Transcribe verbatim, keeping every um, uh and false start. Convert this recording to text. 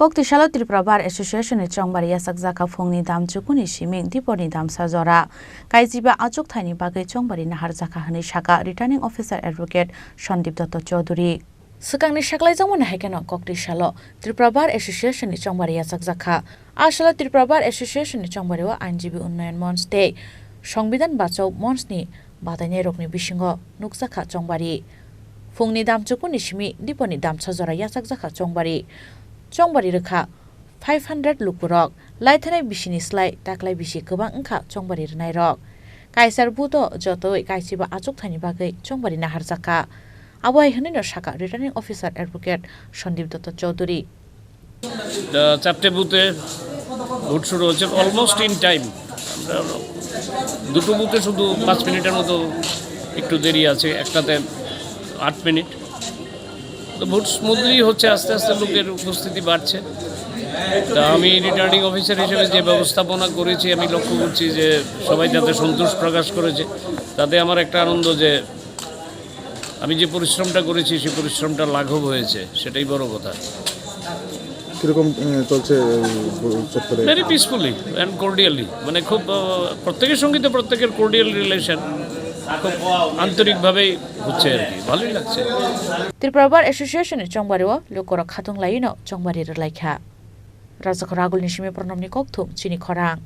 Kokti salo Tripura Bar Association ni chongbari yachakjakha phungni dam chukuni siming diporni damsa jora. Kaichiba achuk thaini bagwi chongbari naharjakha hwnwi sakha Returning Officer Advocate Sandip Dotto Chaudhury. Swkangni saklaijakmani hai kheno kokti salo Tripura Bar Association ni chongbari yachakjakha. A salo Tripura Bar Association ni chongbari o Ainjibi Unnayan Mons tei Songbidan Bachao Mons ni batainairokni bisingo nukjakha chongbari. Phungni dam chukuni simi diporni damsa jora yachakjakha chongbari. Chongbari rwkha five hundred lukurok, laithanai bisini slai taklai bisi kwbang wngkha chongbari rwnairok. Kaisar buto jotoi kaichiba achuk thaini bagwi chongbari naharjakha. Abo hai hwnwino sakha Returning Officer Advocate Sandip Dotto Chaudhury. আহ, চারটে বুথে ভোট শুরু হচ্ছে almost in time. আমরা দুটো বুথে শুধু পাঁচ মিনিটের মতো একটু দেরি আছে, একটাতে আট মিনিট। তো ভোট স্মুথলি হচ্ছে, আস্তে আস্তে লোকের উপস্থিতি বাড়ছে। তা আমি রিটার্নিং অফিসার হিসেবে যে ব্যবস্থাপনা করেছি, আমি লক্ষ্য করছি যে সবাই যাতে সন্তোষ প্রকাশ করেছে, তাতে আমার একটা আনন্দ যে আমি যে পরিশ্রমটা করেছি, সেই পরিশ্রমটা লাঘব হয়েছে, সেটাই বড় কথা। কিরকম, আহ, চলছে, আহ, চত্বরে? ভেরি পিসফুলি অ্যান্ড কর্ডিয়ালি, মানে খুব, আহ, প্রত্যেকের সঙ্গে তো প্রত্যেকের কর্ডিয়াল রিলেশন, খুব আন্তরিকভাবেই হচ্ছে আর কি, ভালোই লাগছে। Tripura Bar Association ni chongbari o lukurok khatung laino chongbari rwlaikha. Rajakhor Agulni simi Pranamni kokthum chini khorang.